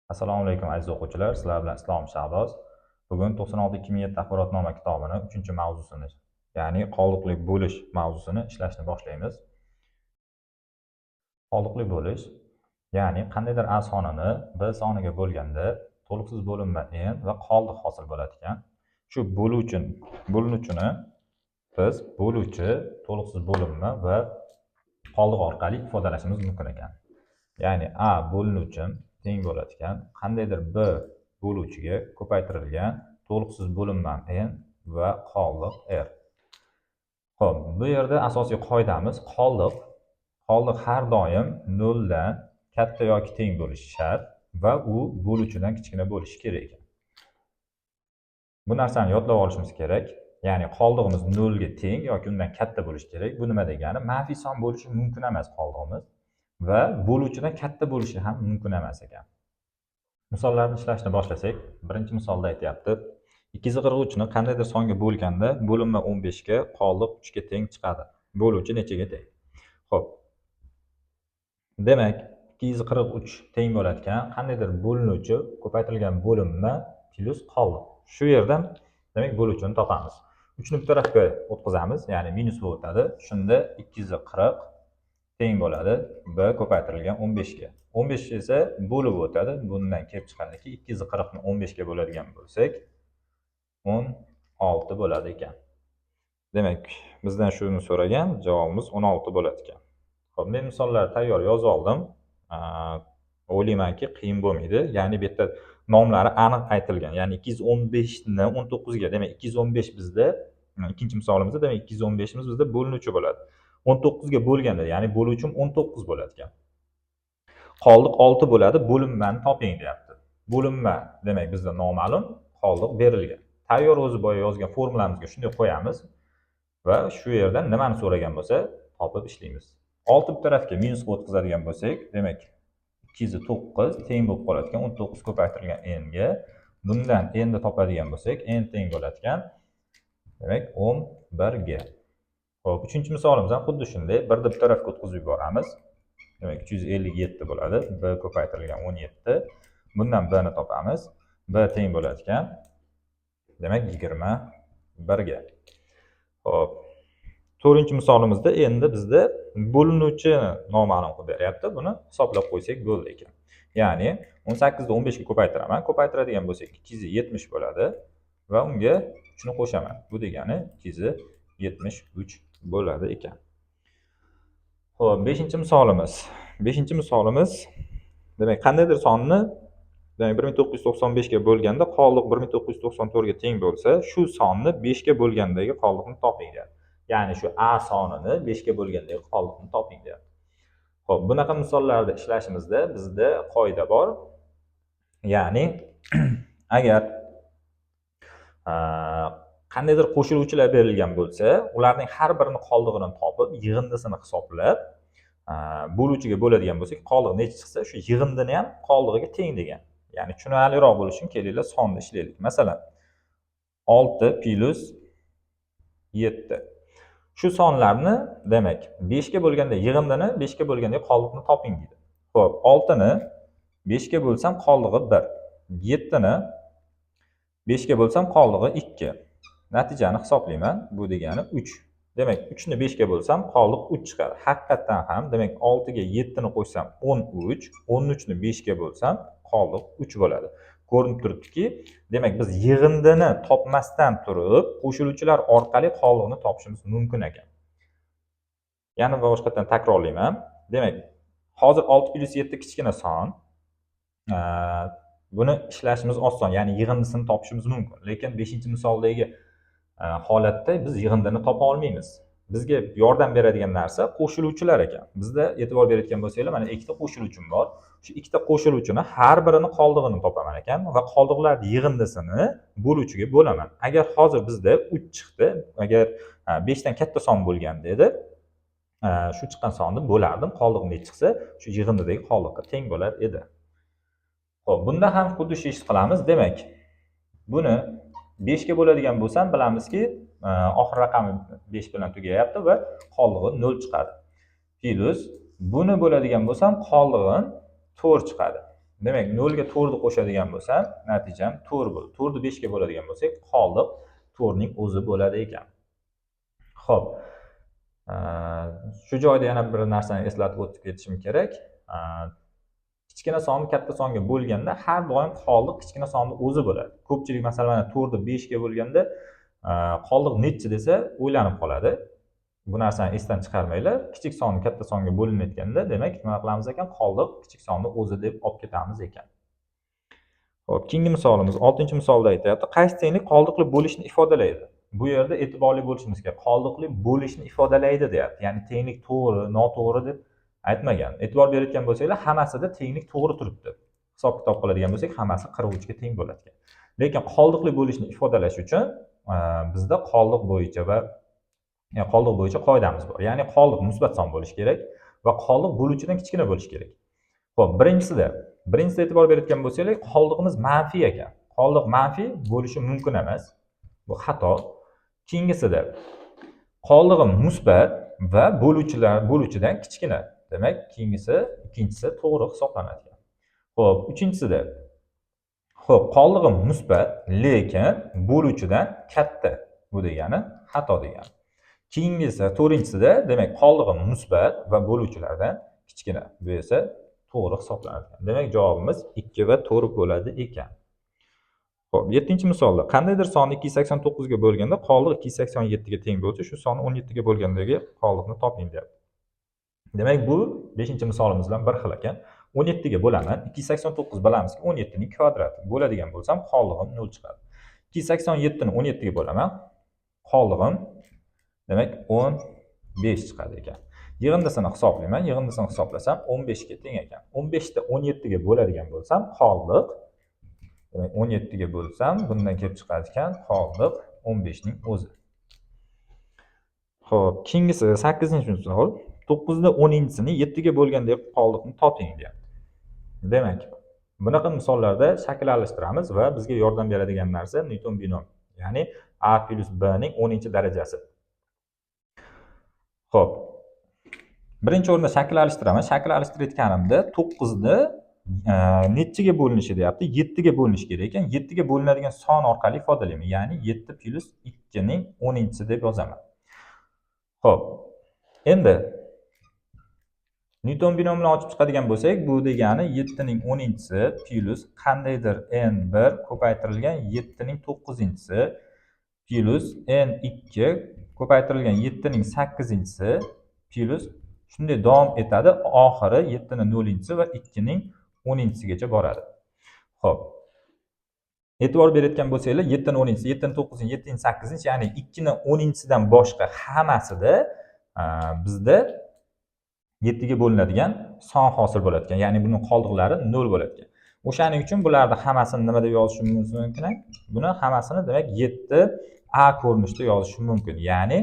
Assalomu alaykum, aziz o'quvchilar, sizlar bilan Islom Shahboz. Bugun 96 2007 axborotnoma kitobini uchinchi mavzusini, ya'ni qoldiqli bo'lish mavzusini ishlashni boshlaymiz. Qoldiqli bo'lish, ya'ni qandaydir a sonini b soniga bo'lganda to'liqsiz bo'linma n va qoldiq hosil bo'ladi ekan. Shu bo'luvchi bo'linuvchini biz bo'luvchi, to'liqsiz bo'linma va qoldiq orqali ifodalashimiz mumkin ekan. Ya'ni a bo'linuvchi teng bo'ladi ekan qandaydir b bo'luvchiga ko'paytirilgan to'liqsiz bo'linma n va qoldiq r. Xo'p, bu yerda asosiy qoidamiz qoldiq. Qoldiq har doim noldan katta yoki teng bo'lishi shart va u bo'luvchidan kichkina bo'lishi kerak ekan. Bu narsani yodlab olishimiz kerak. Ya'ni qoldig'imiz nolga teng yoki undan katta bo'lishi kerak. Bu nima degani? Manfiy son bo'lishi mumkin emas qoldig'imiz va bo'luvchidan katta bo'lishi ham mumkin emas ekan. Misollarni ishlashni boshlasak, birinchi misolda aytyapti: 243 ni qandaydir songa bo'lganda bo'linma 15 ga, qoldiq 3 ga teng chiqadi. Bo'luvchi nechaga teng? Xo'p. Demak, 243 teng bo'ladi ekan qandaydir bo'linuvchi ko'paytirilgan bo'linma plyus qoldiq. Shu yerdan, demak, bo'luvchini topamiz. 3 ni bu tarafga o'tkazamiz, ya'ni minus bo'lib o'tadi. Shunda 240 teng bo'ladi b ko'paytirilgan 15 ga. 15 esa bo'lib o'tadi. Bundan kelib chiqadiki, 240 ni 15 ga bo'ladigan bo'lsak, 16 bo'ladi ekan. Demak, bizdan shuni so'ragan, javobimiz 16 bo'ladi ekan. Xo'p, men misollarni tayyor yozib oldim. O'ylaymanki, qiyin bo'lmaydi. Ya'ni bu yerda nomlari aniq aytilgan. Ya'ni 215 ni 19 ga, demak, 215 bizda ikkinchi misolimizda, demak, 215 imiz bizda bo'linuvchi bo'ladi. 19 ga bo'lganda, ya'ni bo'luvchim 19 bo'ladi ekan. Qoldiq 6 bo'ladi, bo'linmani toping deyapti. Bo'linma, demak, bizda noma'lum, qoldiq berilgan. Tayyor o'zi boya yozgan formulamizga shunday qo'yamiz va shu yerdan nimani so'ragan bo'lsa, topib ishlaymiz. 6 bu tarafga minus qilib o'tkazadigan bo'lsak, demak, 209 teng bo'lib qoladi ekan 19 ko'paytirilgan n ga. Bundan n ni topadigan bo'lsak, n teng bo'ladi ekan, demak, 11 ga. Xo'p, uchinchi misolimiz ham xuddi shunday. Birni bu tarafga o'tkazib yuboramiz. Demak, 357 bo'ladi. B ko'paytirilgan 17. Bundan b ni topamiz. B teng bo'ladi ekan, demak, 21 ga. Xo'p, to'rtinchi misolimizda endi bizda bo'linuvchi noma'lum qilib beryapti. Buni hisoblab qo'ysak bo'ldi ekan. Ya'ni 18 ni 15 ga ko'paytiraman. Ko'paytiradigan bo'lsak, 270 bo'ladi va unga 3 ni qo'shaman. Bu degani 273 bo'ladi ekan. Xo'p, beshinchi misolimiz. Beshinchi misolimiz, demak, qandaydir sonni, demak, 1995 ga bo'lganda qoldiq 1994 ga teng bo'lsa, shu sonni 5 ga bo'lgandagi qoldiqni toping deyapti. Ya'ni shu a sonini 5 ga bo'lgandagi qoldiqni toping deyapti. Xo'p, bunaqa misollarda ishlashimizda bizda qoida bor. Ya'ni agar qandaydir qo'shiluvchilar berilgan bo'lsa, ularning har birini qoldig'ini topib, yig'indisini hisoblab, bo'luvchiga bo'ladigan bo'lsak, qoldiq necha chiqsa, shu yig'indini ham qoldig'iga teng degan. Ya'ni tushunarliroq bo'lishi uchun kelinglar, sonni ishlaylik. Masalan, 6 plyus 7. Shu sonlarni, demak, 5 ga bo'lganda yig'indini, 5 ga bo'lganda qoldiqni toping deydi. Xo'p, 6 ni 5 ga bo'lsam qoldig'i 1. 7 ni 5 ga bo'lsam qoldig'i 2. Natijani hisoblayman. Bu degani 3. Demak, 3 ni 5 ga bo'lsam qoldiq 3 chiqadi. Haqiqatdan ham, demak, 6 ga 7 ni qo'shsam 13, 13 ni 5 ga bo'lsam qoldiq 3 bo'ladi. Ko'rinib turibdiki, demak, biz yig'indini topmasdan turib, qo'shiluvchilar orqali qoldiqni topishimiz mumkin ekan. Yana boshqatdan takrorlayman. Demak, hozir 6 plyus 7 kichkina son. Buni ishlashimiz oson, ya'ni yig'indisini topishimiz mumkin. Lekin 5-misoldagi holatda biz yig'indini topa olmaymiz. Bizga yordam beradigan narsa qo'shiluvchilar ekan. Bizda e'tibor berayotgan bo'lsanglar, mana ikkita qo'shiluvchim bor. Shu ikkita qo'shiluvchini har birini qoldig'ini topaman ekan va qoldiqlarni yig'indisini bo'luvchiga bo'laman. Agar hozir bizda 3 chiqdi, agar 5 dan katta son bo'lganda edi, shu chiqqan sonni bo'lardim, qoldig'i necha chiqsa, shu yig'indidagi qoldiqqa teng bo'lar edi. Xo'p, bunda ham xuddi shu ishni qilamiz. Demak, buni 5 ga bo'ladigan bo'lsam, bilamizki, oxir raqami 5 bilan tugayapti va qoldig'i 0 chiqadi. Plyus buni bo'ladigan bo'lsam, qoldig'im 4 chiqadi. Demak, 0 ga 4 ni qo'shadigan bo'lsam, natijam 4 bo'ldi. 4 ni 5 ga bo'ladigan bo'lsak, qoldiq 4 ning o'zi bo'ladi ekan. Xo'p. Shu joyda yana bir narsani eslatib o'tib ketishim kerak. Kichkina sonni katta songa bo'lganda har doim qoldiq kichkina sonni o'zi bo'ladi. Ko'pchilik masalan mana 4 ni 5 ga bo'lganda qoldiq nechi desa o'ylanib qoladi. Bu narsani esdan chiqarmanglar. Kichik sonni katta songa bo'linayotganda, demak, nima qilamiz ekan? Qoldiq kichik sonni o'zi deb olib ketamiz ekan. Xo'p, keyingi misolimiz 6-misolda aytyapti. Qaysi tenglik qoldiqli bo'lishni ifodalaydi? Bu yerda e'tiborli bo'lishimiz kerak. Qoldiqli bo'lishni ifodalaydi deyapti. Ya'ni tenglik to'g'ri, noto'g'ri deb aytmagan. E'tibor berayotgan bo'lsanglar, hammasida tenglik to'g'ri turibdi. Hisob-kitob qiladigan bo'lsak, hammasi 43 ga teng bo'ladi ekan. Lekin qoldiqli bo'lishni ifodalash uchun bizda qoldiq bo'yicha va qoldiq bo'yicha qoidamiz bor. Ya'ni qoldiq musbat son bo'lishi kerak va qoldiq bo'luvchidan kichkina bo'lishi kerak. Xo'p, birinchisida e'tibor berayotgan bo'lsanglar, qoldig'imiz manfiy ekan. Qoldiq manfiy bo'lishi mumkin emas. Bu xato. Keyingisida qoldig'im musbat va bo'luvchidan kichkina. Demak, keyingisi, ikkinchisi to'g'ri hisoblanadi ekan. Xo'p, uchinchisida xo'p, qoldig'im musbat, lekin bo'luvchidan katta. Bu degani xato degani. Keyingisi, to'rtinchisida demak, qoldig'im musbat va bo'luvchilardan kichkina. Bu esa to'g'ri hisoblanadi ekan. Demak, javobimiz 2 va 4 bo'ladi ekan. Xo'p, 7-misolda qandaydir sonni 289 ga bo'lganda qoldiq 287 ga teng bo'lsa, shu sonni 17 ga bo'lgandagi qoldiqni toping deyapti. Demak, bu 5-misolimiz bilan bir xil ekan. 17 ga bo'laman. 289 bilamizki 17 ning kvadrati. Bo'ladigan bo'lsam, qoldig'im 0 chiqadi. 287 ni 17 ga bo'laman. Qoldig'im demak 15 chiqadi ekan. Yig'indisini hisoblayman. Yig'indisini hisoblasam 15 ga teng ekan. 15 ta 17 ga bo'ladigan bo'lsam, qoldiq demak 17 ga bo'lsam, bundan kelib chiqadi ekan qoldiq 15 ning o'zi. Xo'p, keyingisi 8-misol. 9 da 10-chisini 7 ga bo'lgandek qoldiqni toping deyapti. Demak, bunaqa misollarda shakl alishtiramiz va bizga yordam beradigan narsa Newton binom, ya'ni a plus b ning 10-darajasi. Xo'p. Birinchi o'rinda shakl alishtiraman. Shakl alishtirayotganimda 9 ni nechiga bo'linishi deyapti. 7 ga bo'linishi kerak ekan. 7 ga bo'linadigan son orqali ifodalayman. Ya'ni 7 plus 2 ning 10-chisi deb yozaman. Xo'p. Endi Newton binom bilan ochib chiqadigan bo'lsak, bu degani 7 ning 10-chisi plus qandaydir n1 ko'paytirilgan 7 ning 9-chisi plus n2 ko'paytirilgan 7 ning 8-chisi plus shunday davom etadi. Oxiri 7 ning 0-chisi va 2 ning 10-chisigacha boradi. Xo'p. E'tibor berayotgan bo'lsanglar, 7 ning 10-chisi, 7 ning 9-chisi, 7 ning 8-chisi, ya'ni 2 ning 10-chisidan boshqa hammasida bizda 7 ga bo'linadigan son hosil bo'ladi ekan. Ya'ni buning qoldiqlari 0 bo'ladi ekan. O'shaning uchun bularni hammasini nima deb yozishimiz mumkin? Buni hammasini demak 7a ko'rinishda yozishim mumkin. Ya'ni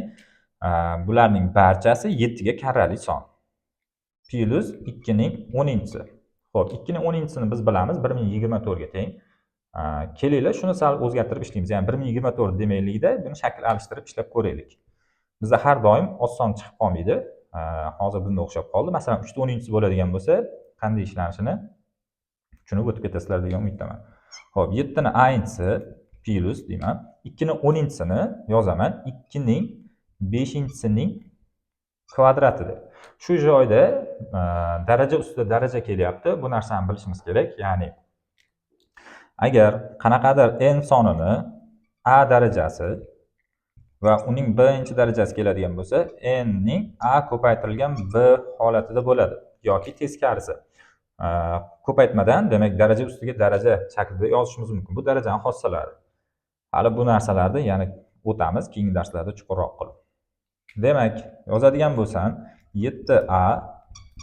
bularning barchasi 7 ga karrali son. Plus 2 ning 10-chisi. Xo'p, 2 ning 10-chisini biz bilamiz 1024 ga teng. Kelinglar, shuni sal o'zgartirib ishlaymiz. Ya'ni 1024 demaylikda, buni shakl alishtirib ishlab ko'raylik. Bizda har doim oson chiqib qolmaydi. Hozir bunga o'xshab qoldi. Masalan, 3 ta 10-chisi bo'ladigan bo'lsa, qanday ishlanishini tushunib o'tib ketasizlar degan umiddaman. Xo'p, 7 ni a-inchisi plus deyman. 2 ni 10-chisini yozaman. 2 ning 5-chisining kvadrati deb. Shu joyda daraja ustida daraja kelyapti. Bu narsani bilishimiz kerak. Ya'ni agar qanaqadir n sonini a darajasi va uning b-darajasi keladigan bo'lsa, n ning a ko'paytirilgan b holatida bo'ladi yoki teskarisi. Ko'paytmadan, demak, daraja ustiga daraja shaklida yozishimiz mumkin. Bu darajaning xossalari. Hali bu narsalarni yana o'tamiz keyingi darslarda chuqurroq qilib. Demak, yozadigan bo'lsam, 7a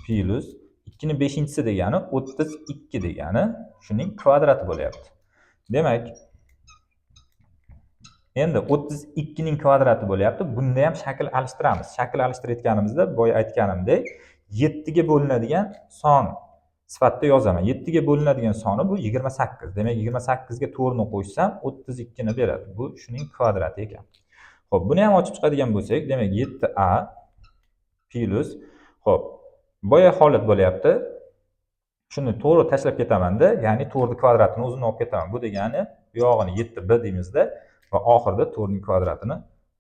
plus 2 ning 5-chisi degani 32 degani shuning kvadrati bo'lyapti. Demak, endi 32 ning kvadrati bo'lyapti. Bunda ham shakl alishtiramiz. Shakl alishtirayotganimizda boya aytganimdek 7 ga bo'linadigan son sifatida yozaman. 7 ga bo'linadigan soni bu 28. Demak, 28 ga 4 ni qo'shsam 32 ni beradi. Bu shuning kvadrati ekan. Xo'p, buni ham ochib chiqadigan bo'lsak, demak 7a plus, xo'p, boya holat bo'lyapti. Shuni to'g'ri tashlab ketamanda, ya'ni 4 kvadratini o'zini olib ketaman. Bu degani bu yog'ini 7b deymizda va oxirida 4 ning kvadratini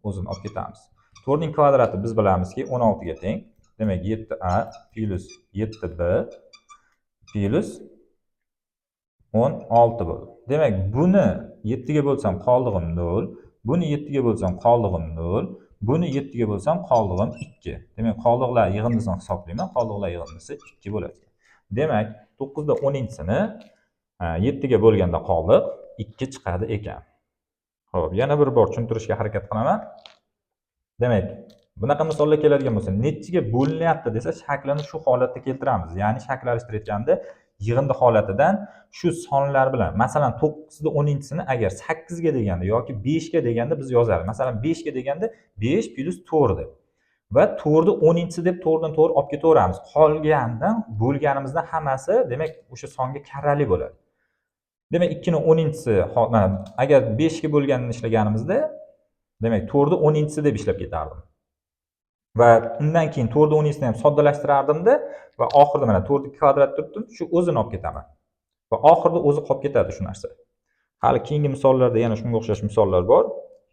o'zini olib ketamiz. 4 ning kvadrati biz bilamizki 16 ga teng. Demak, 7a plus 7b plus 16 bo'ldi. Demak, buni 7 ga bo'lsam qoldig'im 0, buni 7 ga bo'lsam qoldig'im 0, buni 7 ga bo'lsam qoldig'im 2. Demak, qoldiqlar yig'indisini hisoblayman, qoldiqlar yig'indisi 2 bo'ladi. Demak, 9 da 10-chisini 7 ga bo'lganda qoldiq 2 chiqadi ekan. Xo'p, yana bir bor tushuntirishga harakat qilaman. Demak, bunaqa misollar keladigan bo'lsa, nechiga bo'linyapti desa, shaklini shu holatda keltiramiz. Ya'ni shakl alishtirayotganda yig'indi holatidan shu sonlar bilan, masalan, 9 da 10-chisini agar 8 ga deganda yoki 5 ga deganda biz yozardik. Masalan, 5 ga deganda 5 plus 4 deb. Va 4 ni 10-chisi deb to'g'ridan to'g'ri olib ketaveramiz. Qolgandan bo'lganimizdan hammasi, demak, o'sha songa karrali bo'ladi. Demak, 2 ni 10-chisi, mana agar 5 ga bo'lganini ishlaganimizda, demak, 4 ni 10-chisi deb ishlab ketardim. Va undan keyin 4 ni 10-chisini ham soddalashtirardimda va oxirida mana 4 kvadrat turibdi, shu o'zini olib ketaman. Va oxirida o'zi qolib ketadi shu narsa. Hali keyingi misollarda yana shunga o'xshash misollar bor.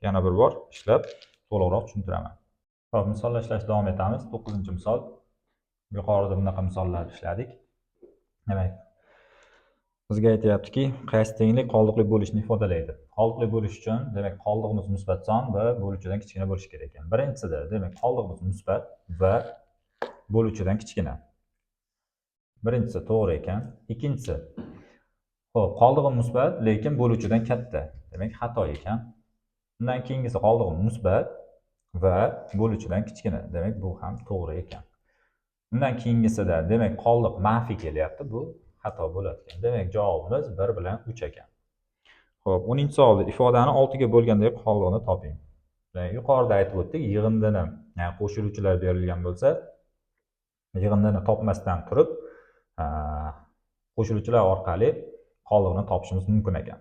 Yana bir bor ishlab to'liqroq tushuntiraman. Xo'p, misollar ishlashda davom etamiz. 9-misol. Yuqorida bunaqa misollar ishladik. Demak, bizga aytyaptiki, qaysi tenglik qoldiqli bo'lishni ifodalaydi. Qoldiqli bo'lish uchun, demak, qoldig'imiz musbat son va bo'luvchidan kichkina bo'lishi kerak ekan. Birinchisida, demak, qoldig'imiz musbat va bo'luvchidan kichkina. Birinchisi to'g'ri ekan. Ikkinchisi, xo'p, qoldig'im musbat, lekin bo'luvchidan katta. Demak, xato ekan. Undan keyingisi qoldig'im musbat va bo'luvchidan kichkina. Demak, bu ham to'g'ri ekan. Undan keyingisida, demak, qoldiq manfiy kelyapti. Bu xato bo'ladi ekan. Demak, javobimiz 1 bilan 3 ekan. Xo'p, 10-savolda ifodani 6 ga bo'lgandek qoldig'ini toping. Demak, yuqorida aytib o'tdik, yig'indini, ya'ni qo'shiluvchilar berilgan bo'lsa, yig'indini topmasdan turib, qo'shiluvchilar orqali qoldig'ini topishimiz mumkin ekan.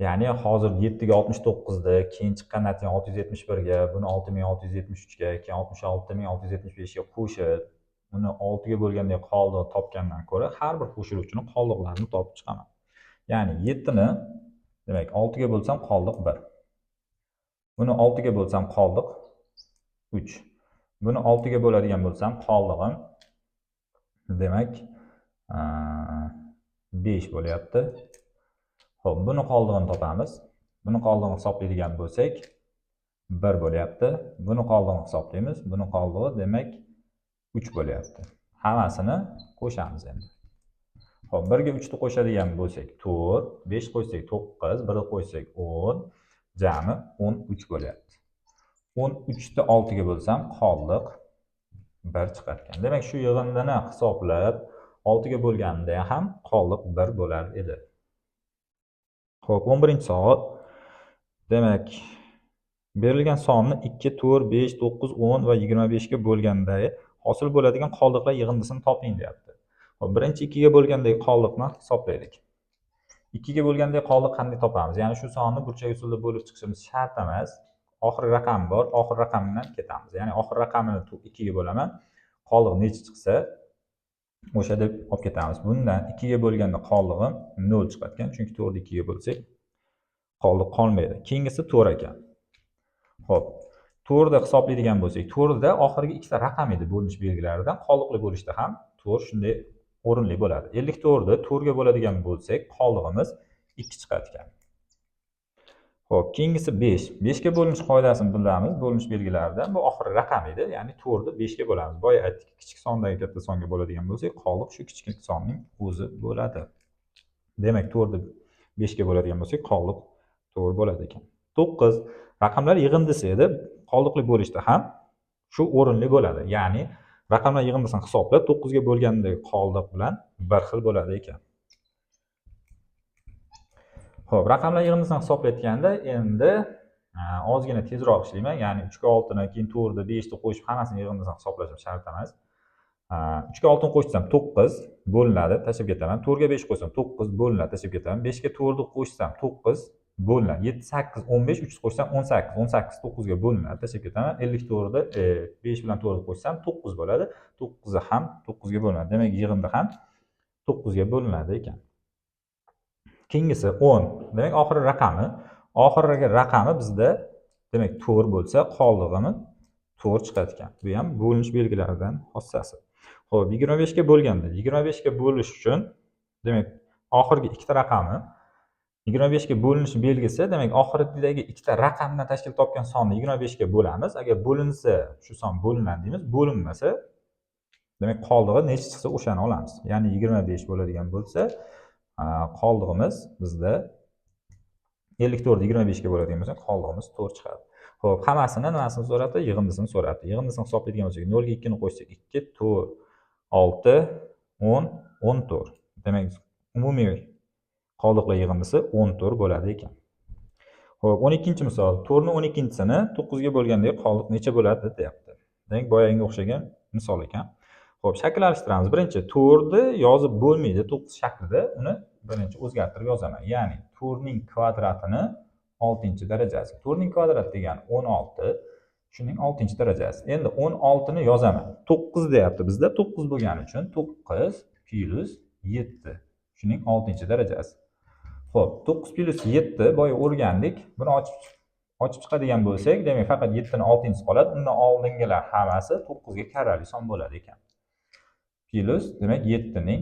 Ya'ni hozir 7 ga 69 da, keyin chiqqan natija 671 ga, buni 6673 ga, keyin 66675 ga qo'shib, uni 6 ga bo'lgandek qoldiq topgandan ko'ra har bir qo'shiluvchini qoldiqlarini topib chiqaman. Ya'ni 7 ni, demak, 6 ga bo'lsam qoldiq 1. Buni 6 ga bo'lsam qoldiq 3. Buni 6 ga bo'ladigan bo'lsam qoldig'im, demak, 5 bo'lyapti. Xo'p, buni qoldig'ini topamiz. Buni qoldig'ini hisoblaydigan bo'lsak, 1 bo'lyapti. Buni qoldig'ini hisoblaymiz. Buni qoldig'i, demak, 3 bo'lyapti. Hammasini qo'shamiz endi. Xo'p, 1 ga 3 ni qo'shadigan bo'lsak, 4, 5 qo'shsak 9, 1 qo'shsak 10, jami 13 bo'lyapti. 13 ni 6 ga bo'lsam, qoldiq 1 chiqar ekan. Demak, shu yig'indini hisoblab 6 ga bo'lganda ham qoldiq 1 bo'lar edi. Xo'p, 11-savol. Demak, berilgan sonni 2, 4, 5, 9, 10 va 25 ga bo'lganda hosil bo'ladigan qoldiqlar yig'indisini toping deyapti. Xo'p, birinchi 2 ga bo'lgandagi qoldiqni hisoblaylik. 2 ga bo'lgandagi qoldiq qanday topamiz? Ya'ni shu sonni burchak usulida bo'lib chiqishimiz shart emas. Oxirgi raqam bor, oxirgi raqamdan ketamiz. Ya'ni oxirgi raqamini 2 ga bo'laman. Qoldiq necha chiqsa, o'sha deb olib ketamiz. Bundan 2 ga bo'lganda qoldig'im 0 chiqadi ekan, chunki 4 ni 2 ga bo'lsak qoldiq qolmaydi. Keyingisi 4 ekan. Xo'p, 4 da hisoblaydigan bo'lsak, 4 da oxirgi ikkita raqam edi bo'linish belgilaridan, qoldiqli bo'lishda ham 4 shunday o'rinli bo'ladi. 54 ni 4 ga bo'ladigan bo'lsak, qoldig'imiz 2 chiqadi ekan. Xo'p, keyingisi 5. 5 ga bo'linish qoidasini bilamiz, bo'linish belgilaridan. Bu oxirgi raqam edi, ya'ni 4 ni 5 ga bo'lamiz. Boya aytdik, kichik sondagi katta songa bo'ladigan bo'lsak, qoldiq shu kichik sonning o'zi bo'ladi. Demak, 4 ni 5 ga bo'ladigan bo'lsak, qoldiq 4 bo'ladi ekan. 9 raqamlar yig'indisi edi. Qoldiqli bo'lishda ham shu o'rinli bo'ladi. Ya'ni raqamlar yig'indisini hisoblab 9 ga bo'lgandagi qoldiq bilan bir xil bo'ladi ekan. Xo'p, raqamlar yig'indisini hisoblayotganda endi ozgina tezroq ishlayman. Ya'ni 3 ga 6 ni, keyin 4 ni, 5 ni qo'shib hammasini yig'indisini hisoblashim shart emas. 3 ga 6 ni qo'shsam 9 bo'linadi, tashlab ketaman. 4 ga 5 qo'shsam 9 bo'linadi, tashlab ketaman. 5 ga 4 ni qo'shsam 9 bo'linadi. 7 8 15, 3 qo'shsam 18, 18 9 ga bo'linadi, tashlab ketaman. 54 ni 5 bilan 4 ni qo'shsam 9 bo'ladi. 9 ham 9 ga bo'linadi. Demak, yig'indi ham 9 ga bo'linadi ekan. Keyingisi 10. Demak, oxirgi raqami, oxirgi raqami bizda demak 4 bo'lsa, qoldig'ini 4 chiqadi ekan. Bu ham bo'linish belgilaridan xossasi. Xo'p, 25 ga bo'lganda, 25 ga bo'lish uchun demak oxirgi ikkita raqami 25 ga bo'linish belgisi, demak oxiridagi ikkita raqamdan tashkil topgan sonni 25 ga bo'lamiz. Agar bo'linsa, shu son bo'linadi deymiz, bo'linmasa, demak qoldig'i necha chiqsa o'shani olamiz. Ya'ni 25 bo'ladigan bo'lsa, qoldig'imiz bizda 54 25 ga bo'ladigan bo'lsa, qoldig'imiz 4 chiqadi. Xo'p, hammasini nimasini so'rabdi? Yig'indisini so'rabdi. Yig'indisini hisoblaydigan bo'lsak, 0 ga 2 ni qo'shsak 2, 4, 6, 10, 14. Demak, umumiy qoldiqlar yig'indisi 14 bo'ladi ekan. Xo'p, 12-misol. 4 ni 12-sini 9 ga bo'lganda qoldiq necha bo'ladi deyapti. Demak, boyagiga o'xshagan misol ekan. Xo'p, shakl alishtiramiz. Birinchi 4 ni yozib bo'lmaydi 9 shaklida, uni birinchi o'zgartirib yozaman. Ya'ni 4 ning kvadratini 6-darajasi. 4 ning kvadrati degani 16, shuning 6-darajasi. Endi 16 ni yozaman. 9 deyapti bizda. 9 bo'lgani uchun 9 plus 7. Shuning 6-darajasi. Xo'p, 9 plus 7 boya o'rgandik. Buni ochib chiqadigan bo'lsak, demak faqat 7 ni 6-si qoladi. Undan oldingilar hammasi 9 ga karrali son bo'ladi ekan. Plus demak 7 ning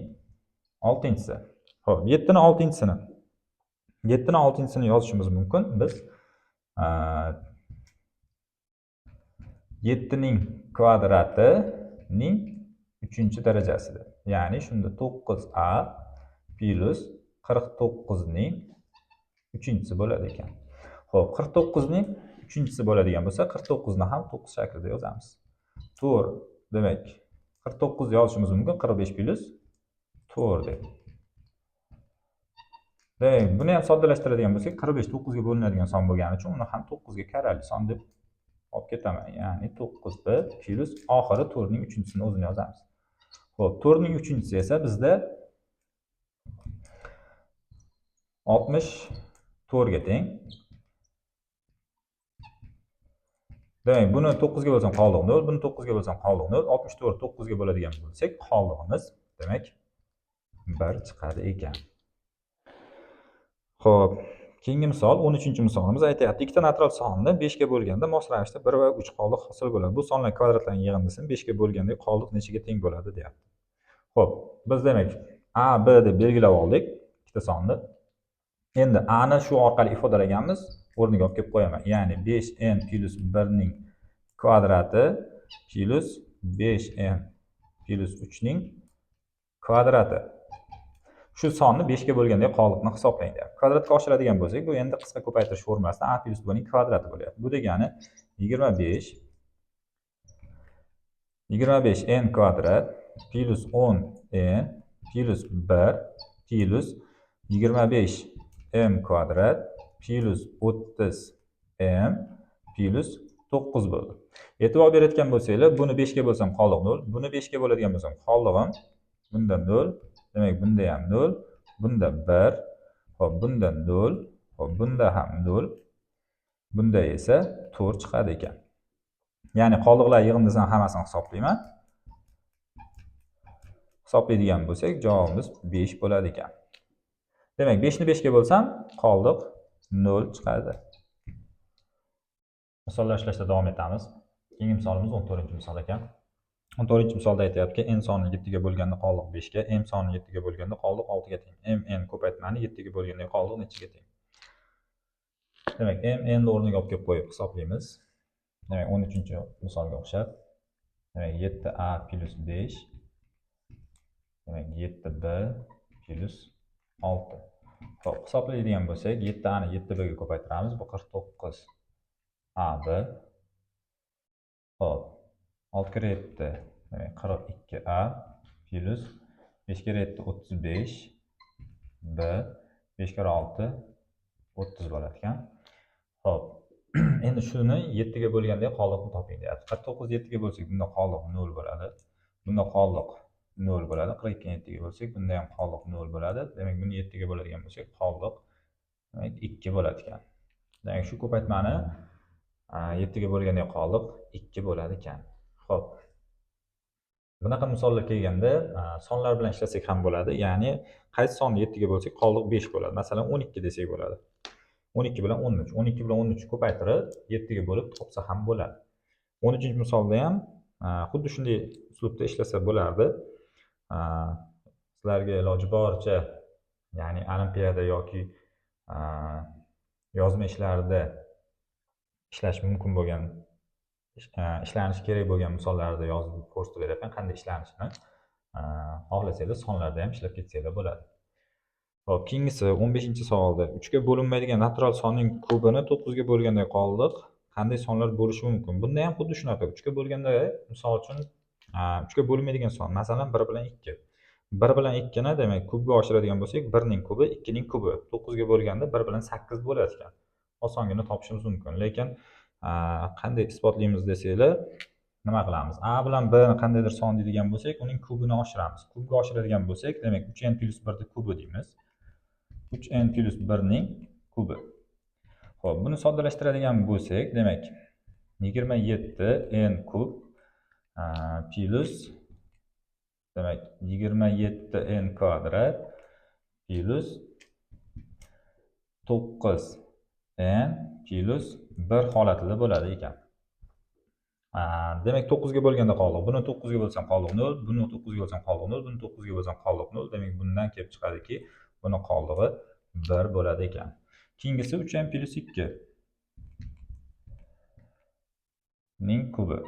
6-si. Xo'p, 7 ni 6-sini. 7 ni 6-sini yozishimiz mumkin. Biz 7 ning kvadratining 3-darajasida. Ya'ni shunda 9a plus 49 ning 3-si bo'ladi ekan. Xo'p, 49 ning 3-si bo'ladigan bo'lsa, 49 ni ham 9 shaklida yozamiz. 4, demak 49 yozishimiz mumkin, 45 plus 4 deb. Demak, buni ham soddalashtiradigan bo'lsak, 45 9 ga bo'linadigan son bo'lgani uchun uni ham 9 ga karrali son deb olib ketaman. Ya'ni 9b plus oxiri 4 ning 3-sini o'zini yozamiz. Xo'p, 4 ning 3-si esa bizda 64 ga teng. Demak, buni 9 ga bo'lsam qoldiq 0, buni 9 ga bo'lsam qoldiq 0, 64 9 ga bo'ladigan bo'lsak, qoldig'imiz demak 1 chiqadi ekan. Xo'p, keyingi misol 13-misolimiz aytayapti. Ikkita natural sonni 5 ga bo'lganda mos ravishda 1 va 3 qoldiq hosil bo'ladi. Bu sonlar kvadratlarining yig'indisini 5 ga bo'lganda qoldiq nechaga teng bo'ladi deyapti. Xo'p, biz demak A, B deb belgilab oldik ikkita sonni. Endi A ni shu orqali ifodalaganmiz, o'rniga olib kelib qo'yaman. Ya'ni 5n plus 1 ning kvadrati plus 5n plus 3 ning kvadrati. Shu sonni 5 ga bo'lganda qoldiqni hisoblang deyapti. Kvadratga oshiradigan bo'lsak, bu endi qisqa ko'paytirish formulasida a plus b ning kvadrati bo'lyapti. Bu degani 25 n kvadrat plus 10 n plus 1 plus 25 m kvadrat plus 30 m plus 9 bo'ldi. E'tibor berayotgan bo'lsanglar, buni 5 ga bo'lsam qoldiq 0, buni 5 ga bo'ladigan bo'lsam qoldig'im bunda 0, demak bunda ham 0, bunda 1, hop bunda 0, hop bunda ham 0, bunda esa 4 chiqadi ekan. Ya'ni qoldiqlar yig'indisini hammasini hisoblayman. Hisoblaydigan bo'lsak, javobimiz 5 bo'ladi ekan. Demak, 5 ni 5 ga bo'lsam, qoldiq 0 chiqadi. Misollar ishlashda davom etamiz. Keyingi misolimiz 14-misol ekan. 14-misolda aytayaptiki, n soni 7 ga bo'lganda qoldiq 5 ga, m soni 7 ga bo'lganda qoldiq 6 ga teng. M n ko'paytmani 7 ga bo'lganda qoldiq nechaga teng? Demak, m n ni o'rniga olib kelib qo'yib hisoblaymiz. Demak, 13-misolga o'xshab, demak 7a plus 5, demak 7b plus 6. Xo'p, hisoblaydigan bo'lsak, 7a ni 7b ga ko'paytiramiz, bu 49 ab. Xo'p, 6 kere 7, demak 42a plus 5 kere 7 35 b, 5 kere 6 30 bo'ladi ekan. Xo'p, endi shuni 7 ga bo'lganda qoldiqni toping deyapti. 49 7 ga bo'lsak, bunda qoldiq 0 bo'ladi. Bunda qoldiq 0 bo'ladi. 42 ni 7 ga bo'lsak, bunda ham qoldiq 0 bo'ladi. Demak, buni 7 ga bo'ladigan bo'lsak, qoldiq demak 2 bo'ladi ekan. Demak, shu ko'paytmani 7 ga bo'lganda qoldiq 2 bo'ladi ekan. Xo'p. Bunaqa misollar kelganda sonlar bilan ishlasak ham bo'ladi. Ya'ni qaysi sonni 7 ga bo'lsak, qoldiq 5 bo'ladi. Masalan, 12 desak bo'ladi. 12 bilan 13. 12 bilan 13 ko'paytirib 7 ga bo'lib topsa ham bo'ladi. 13-misolda ham xuddi shunday uslubda ishlasa bo'lardi. Sizlarga iloji boricha, ya'ni olimpiada yoki yozma ishlarida ishlash mumkin bo'lgan, ishlanishi kerak bo'lgan misollarni yozib ko'rsatib beryapman, qanday ishlanishini. Xohlasanglar sonlarda ham ishlab ketsanglar bo'ladi. Xo'p, keyingisi 15-savolda 3 ga bo'linmaydigan natural sonning kubini 9 ga bo'lganda qoldiq qanday sonlar bo'lishi mumkin? Bunda ham xuddi shunaqa 3 ga bo'lganda, misol uchun, 3 ga bo'linmaydigan son, masalan, 1 bilan 2. 1 bilan 2 ni demak kubga oshiradigan bo'lsak, 1 ning kubi 2 ning kubi. 9 ga bo'lganda 1 bilan 8 bo'lar ekan. Osongina topishimiz mumkin. Lekin qanday isbotlaymiz desanglar, nima qilamiz? A bilan B ni qandaydir son deydigan bo'lsak, uning kubini oshiramiz. Kubga oshiradigan bo'lsak, demak 3n plus 1 ning kubi deymiz. 3n plus 1 ning kubi. Xo'p, buni soddalashtiradigan bo'lsak, demak 27 n kub plus demak 27 n kvadrat plus 9 n plus 1 holatida bo'ladi ekan. Demak 9 ga bo'lganda qoldiq. Buni 9 ga bo'lsam qoldiq 0, buni 9 ga bo'lsam qoldiq 0, buni 9 ga bo'lsam qoldiq 0. Demak bundan kelib chiqadiki, buni qoldig'i 1 bo'ladi ekan. Keyingisi 3n plus 2 ning kubi.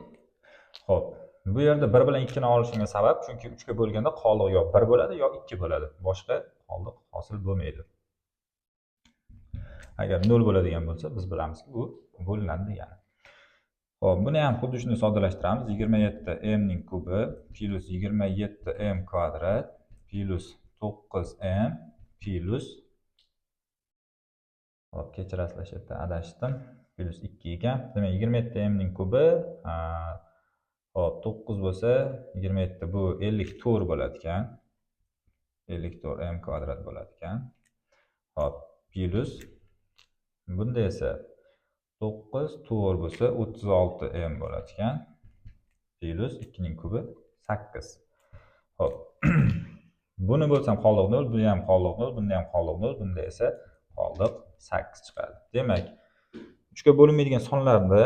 Xo'p, bu yerda 1 bilan 2 ni olishimga sabab, chunki 3 ga bo'lganda qoldiq yo 1 bo'ladi, yo 2 bo'ladi. Boshqa qoldiq hosil bo'lmaydi. Agar 0 bo'ladigan bo'lsa, biz bilamizki, bu bo'linadi degani. Xo'p, buni ham xuddi shunday soddalashtiramiz. 27 m ning kubi plus 27 m kvadrat plus 9 m plus, hop, kechirasizlar, shu yerda adashdim. Plus 2 ekan. Demak, 27 m ning kubi, hop, 9 bo'lsa 27 bu 54 bo'ladi ekan. 54 m kvadrat bo'ladi ekan. Hop, plus bunda esa 9 4 bo'lsa 36 m bo'ladi ekan. Plus 2 ning kubi 8. Hop. Buni bo'lsam qoldiq 0, buni ham qoldiq 0, bunda ham qoldiq 0, bunda esa qoldiq 8 chiqadi. Demak, 3 ga bo'linmaydigan sonlarni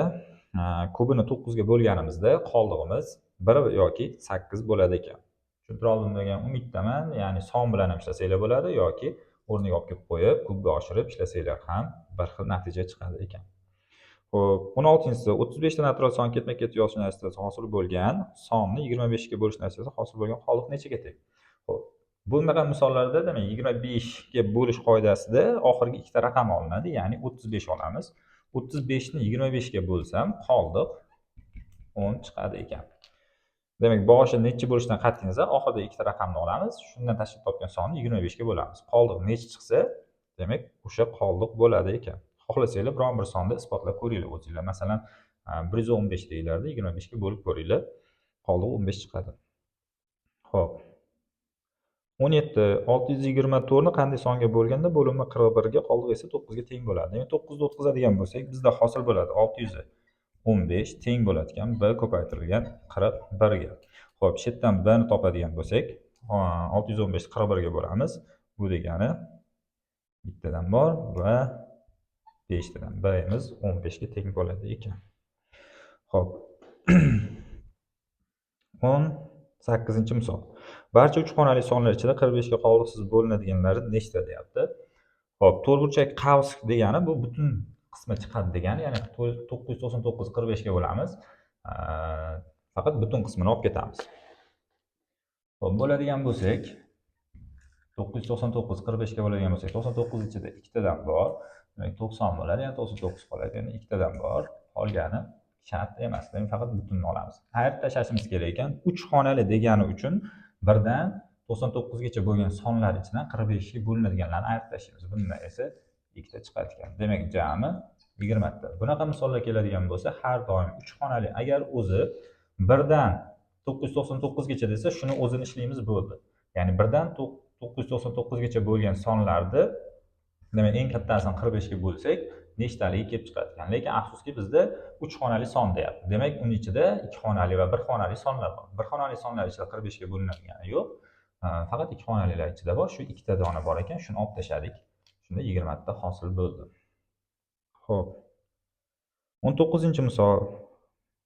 kubini 9 ga bo'lganimizda qoldig'imiz 1 yoki 8 bo'ladi ekan. Tushuntira oldim degan umiddaman. Ya'ni son bilan ham ishlasanglar bo'ladi yoki o'rniga olib kelib qo'yib, kubga oshirib ishlasanglar ham bir xil natija chiqadi ekan. Xo'p, 16-chisi 35 ta natural son ketma-ket yozish natijasida hosil bo'lgan sonni 25 ga bo'lish natijasida hosil bo'lgan qoldiq nechaga teng? Xo'p, bunaqa misollarda demak 25 ga bo'lish qoidasida oxirgi ikkita raqam olinadi, ya'ni 35 olamiz. 35 ni 25 ga bo'lsam qoldiq 10 chiqadi ekan. Demak, boshi necha bo'lishidan qat'iy nazar oxirida ikkita raqamni olamiz, shundan tashkil topgan sonni 25 ga bo'lamiz. Qoldiq necha chiqsa, demak, o'sha qoldiq bo'ladi ekan. Xohlasanglar biron bir sonni isbotlab ko'ringlar o'zinglar. Masalan, 115 deyiladi, 25 ga bo'lib ko'ringlar. Qoldiq 15 chiqadi. Xo'p. 17 624 ni qanday songa bo'lganda bo'limi 41 ga, qoldiq esa 9 ga teng bo'ladi. Demak, 9 ni o'tkazadigan bo'lsak, bizda hosil bo'ladi 615 teng bo'ladi ekan b ko'paytirilgan 41 ga. Xo'p, shu yerdan b ni topadigan bo'lsak, 615 41 ga bo'lamiz. Bu degani bittadan bor va 5 tadan. B'miz 15 ga teng bo'ladi ekan. Xo'p. 18-misol. Barcha 3 xonali sonlar ichida 45 ga qoldiqsiz bo'linadiganlari nechta deyapti. Xo'p, to'rtburchak qavs degani bu butun qismi chiqadi degani, ya'ni 999 45 ga bo'lamiz. Faqat butun qismini olib ketamiz. Xo'p, bo'ladigan bo'lsak 999 45 ga bo'ladigan bo'lsak 99 ichida ikkitadan bor. Demak 90 bo'ladi, yana 99 qoladi, yana ikkitadan bor. Qolgani shart emas. Demak, faqat butunni olamiz. Ayirib tashlashimiz kerak ekan. 3 xonali degani uchun birdan 99 gacha bo'lgan sonlar ichidan 45 ga bo'linadiganlarni ayirib tashlaymiz. Bundan esa ikkita chiqadi ekan. Demak, jami 20 ta. Bunaqa misollar keladigan bo'lsa, har doim 3 xonali agar o'zi birdan 999 gacha desa, shuni o'zini ishlaymiz bo'ldi. Ya'ni birdan 999 gacha bo'lgan sonlarni demak eng kattasini 45 ga bo'lsak, nechtaligi kelib chiqadi ekan. Lekin afsuski bizda 3 xonali son deyapti. Demak, uning ichida 2 xonali va 1 xonali sonlar bor. 1 xonali sonlar ichida 45 ga bo'linadigani yo'q. Faqat 2 xonalilar ichida bor. Shu ikkita dona bor ekan, shuni olib tashladik. Shunda 20 ta hosil bo'ldi. Xo'p. 19-misol.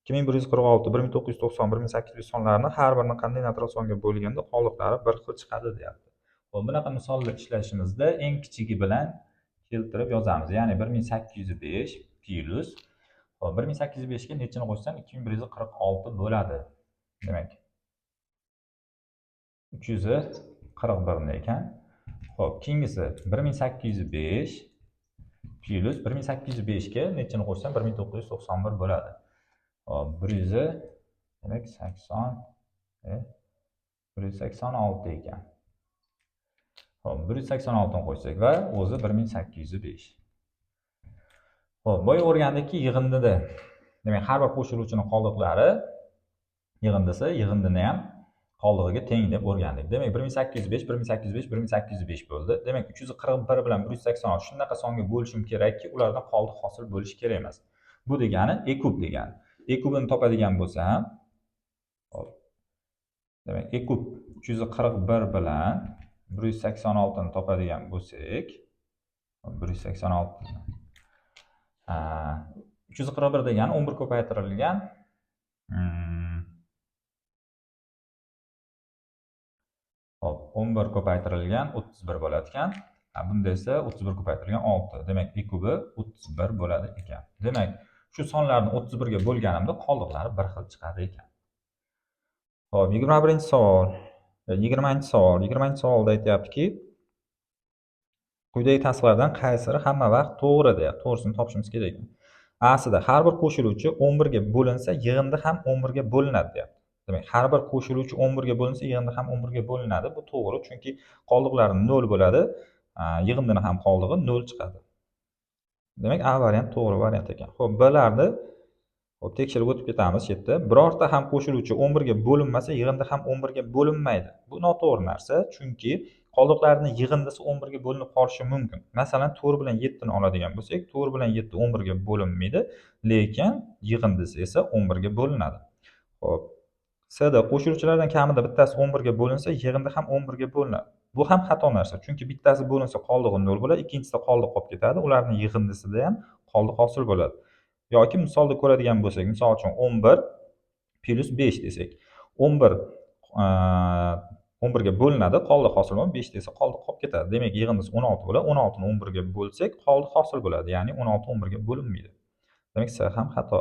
2146, 1990, 1800 sonlarini har birini qanday natural songa bo'lganda qoldiqlari bir xil chiqadi deyapti. Xo'p, bunaqa misollar ishlashimizda eng kichigi bilan keltirib yozamiz. Ya'ni 1805 plus, xo'p, 1805 ga nechini qo'shsam 2146 bo'ladi. Demak, 341 ekan. Xo'p, keyingisi 1805 plus 1805 ga nechini qo'shsam 1991 bo'ladi. Xo'p, 100, demak 80, 186 ekan. Xo'p, 186 ni qo'shsak va o'zi 1805. Xo'p, boya o'rgandikki yig'indida, demak har bir qo'shiluvchining qoldiqlari yig'indisi yig'indini ham qoldig'iga teng deb o'rgandik. Demak 1805, 1805, 1805 bo'ldi. Demak 341 bilan 186 shunaqa songa bo'lishim kerakki, ulardan qoldiq hosil bo'lishi kerak emas. Bu degani e kub degani. E kubini topadigan bo'lsam, hop, demak e kub 341 bilan 186 ni topadigan bo'lsak, 186 341 degani 11 ko'paytirilgan hop, 11 ko'paytirilgan 31 bo'ladi ekan. Bunda esa 31 ko'paytirilgan 6. Demak, e kubi 31 bo'ladi ekan. Demak, shu sonlarni 31 ga bo'lganimda qoldiqlari bir xil chiqadi ekan. Xo'p, 21-savol. 20-savol. 20-savolda aytyaptiki, quyidagi tasvirlardan qaysiri hamma vaqt to'g'ri deyapti. To'g'risini topishimiz kerak ekan. Aslida har bir qo'shiluvchi 11 ga bo'linsa, yig'indi ham 11 ga bo'linadi deyapti. Demak, har bir qo'shiluvchi 11 ga bo'linsa, yig'indi ham 11 ga bo'linadi. Bu to'g'ri, chunki qoldiqlari 0 bo'ladi. Yig'indini ham qoldig'i 0 chiqadi. Demak, A variant to'g'ri variant ekan. Xo'p, Blarni hop tekshirib o'tib ketamiz shu yerda. Birorta ham qo'shiluvchi 11 ga bo'linmasa, yig'indi ham 11 ga bo'linmaydi. Bu noto'g'ri narsa, chunki qoldiqlarning yig'indisi 11 ga bo'linib qolishi mumkin. Masalan, 4 bilan 7 ni oladigan bo'lsak, 4 bilan 7 11 ga bo'linmaydi, lekin yig'indisi esa 11 ga bo'linadi. Xo'p, C da qo'shiluvchilardan kamida bittasi 11 ga bo'linsa, yig'indi ham 11 ga bo'linadi. Bu ham xato narsa, chunki bittasi bo'linsa qoldig'i 0 bo'ladi, ikkinchisida qoldiq qolib ketadi, ularning yig'indisida ham qoldiq hosil bo'ladi. Yoki misolda ko'radigan bo'lsak, misol uchun 11 plus 5 desak, 11 ga bo'linadi, qoldiq hosil bo'ladi, 5 desa qoldiq qolib ketadi. Demak, yig'indisi 16 bo'ladi, 16 ni 11 ga bo'lsak, qoldiq hosil bo'ladi, ya'ni 16 11 ga bo'linmaydi. Demak, C ham xato.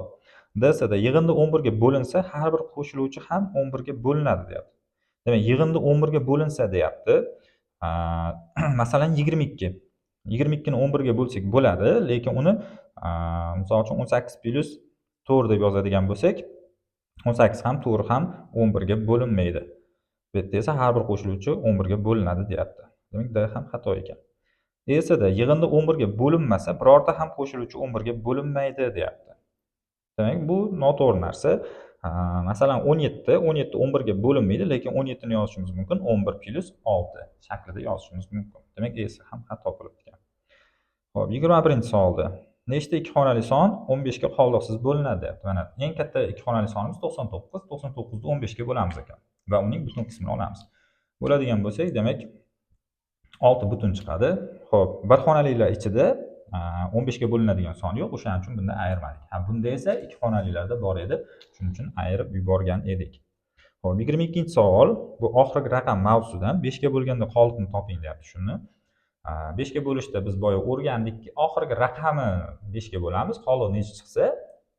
D da yig'indi 11 ga bo'linsa, har bir qo'shiluvchi ham 11 ga bo'linadi deyapti. Demak, yig'indi 11 ga bo'linsa deyapti. Masalan, 22. 22 ni 11 ga bo'lsak bo'ladi, lekin uni misol uchun 18 plus 4 deb yozadigan bo'lsak, 18 ham 4 ham 11 ga bo'linmaydi. Bu yerda esa har bir qo'shiluvchi 11 ga bo'linadi deyapti. Demak, D ham xato ekan. E da yig'indi 11 ga bo'linmasa, birorta ham qo'shiluvchi 11 ga bo'linmaydi deyapti. Demak, bu noto'g'ri narsa. Masalan, 17 11 ga bo'linmaydi, lekin 17 ni yozishimiz mumkin, 11 plus 6 shaklida yozishimiz mumkin. Demak, E ham xato bo'lib ekan. Xo'p, 21-savolda nechta ikki xonali son 15 ga qoldiqsiz bo'linadi deyapti. Mana eng katta ikki xonali sonimiz 99, 99 ni 15 ga bo'lamiz ekan va uning butun qismini olamiz. Bo'ladigan bo'lsak, demak 6 butun chiqadi. Xo'p, bir xonalilar ichida 15 ga bo'linadigan son yo'q, o'shaning uchun bunda ayirmadik. Ha, bunda esa ikki xonalilarda bor edi, shuning uchun ayirib yuborgan edik. Xo'p, 22-savol, bu oxirgi raqam mavzusidan 5 ga bo'lganda qoldiqni toping deyapti shuni. 5 ga bo'lishda biz boya o'rgandikki, oxirgi raqami 5 ga bo'lamiz, qoldiq necha chiqsa,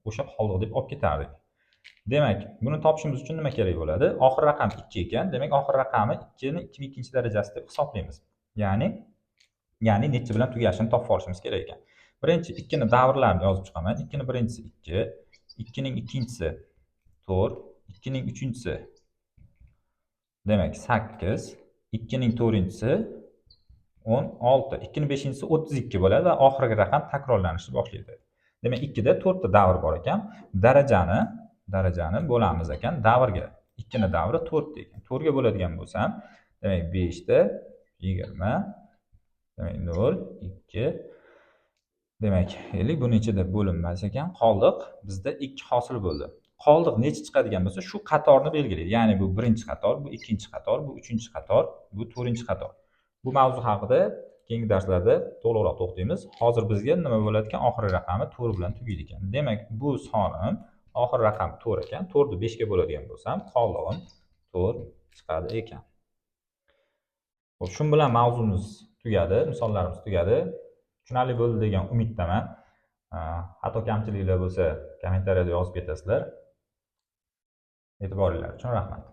o'sha qoldiq deb olib ketardik. Demak, buni topishimiz uchun nima kerak bo'ladi? Oxir raqam 2 ekan, demak oxir raqami 2 ni 2-darajasi deb hisoblaymiz. Ya'ni necha bilan tugashini topib olishimiz kerak ekan. Birinchi 2 ni davrlarini yozib chiqaman. 2 ni birinchisi 2, 2 ning ikkinchisi 4, 2 ning uchinchisi demak 8, 2 ning to'rtinchisi 16, 2 ning beshinchisi 32 bo'ladi va oxirgi raqam takrorlanishni boshlaydi. Demak, 2 da 4 ta davr bor ekan. Darajani bo'lamiz ekan davrga. 2 ni davri 4 ekan. 4 ga bo'ladigan bo'lsam, demak 5 ta 20, demak 0, 2, Demak, 50 buni ichida bo'linmas ekan. Qoldiq bizda 2 hosil bo'ldi. Qoldiq necha chiqadigan bo'lsa, shu qatorni belgilaydi. Ya'ni bu birinchi qator, bu ikkinchi qator, bu uchinchi qator, bu to'rtinchi qator. Bu mavzu haqida keyingi darslarda to'liqroq to'xtaymiz. Hozir bizga nima bo'ladi ekan? Oxirgi raqami 4 bilan tugaydi ekan. Demak, bu sonim oxirgi raqami 4 ekan. 4 ni 5 ga bo'ladigan bo'lsam, qoldig'im 4 chiqadi ekan. Xo'p, shu bilan mavzumiz tugadi, misollarimiz tugadi. Tushunarli bo'ldi degan umiddaman. Xato kamchiliklar bo'lsa, kommentariyada yozib ketasizlar. E'tiboringlar uchun rahmat.